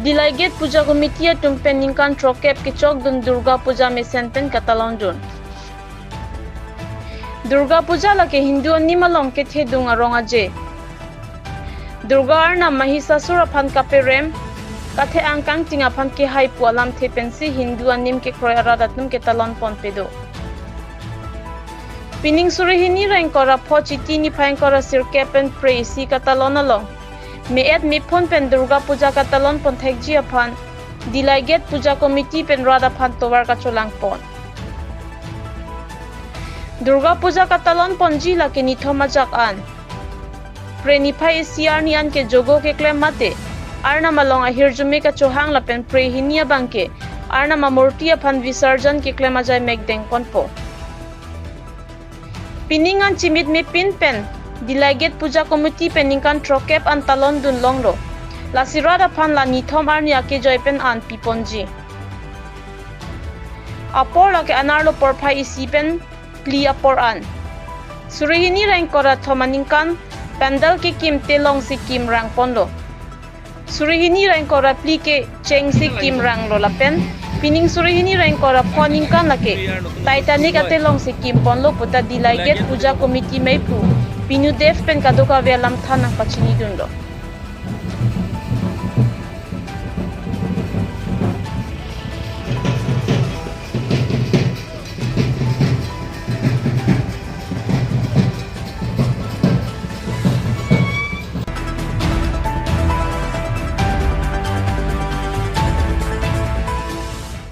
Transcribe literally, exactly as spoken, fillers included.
Dilaigate Puja Committee atum pen ningkan throkep kechokdun Durga Puja mesen pen katalondun. Durga Puja lake Hindu anim along kethedung arong aje. Durga Arnam Mahisasur aphan kaperem, kathe-ang kangting aphan kehai pu alamthe pensi Hindu anim kekroi arat atum ketalon ponpe do. Pining suri hini ra ingkoi ra pho Chiti niphai ingkoi ra sirkep pen phre isi katalon along me-et mephun pen Durga Puja katalon ponthekji aphan Dilaigate Puja Committee pen rat aphan tovar kacholang pon. Durga Puja katalon ponji lake nithom ajak an. Phre niphai isi arni an ke jogo keklem mate Arnam along ahirjume kachohang lapen phre hini abang ke Arnam amurti aphan Visarjan keklem ajai mekdeng ponpo. Pining an chimit mepin pen Dilaigate Puja Committee pen ningkan throkep an talondun longlo. Lasi rat aphan la nithom arni akejoi pen an piponji. Apor lake anerlo porphai isi pen phli apor an. Suri hini ra ingkoi ra thom aningkan pandal kekim telongsi kim rang ponlo. Suri hini ra ingkoi ra phli kechengsi kim ranglo lapen pining suri hini ra ingkoi ra pho aningkan lake Titanic atelongsi kim ponlo puta Dilaigate Puja Committee meipu Pinu Dev pen kadokave alam than nangpachinidunlo.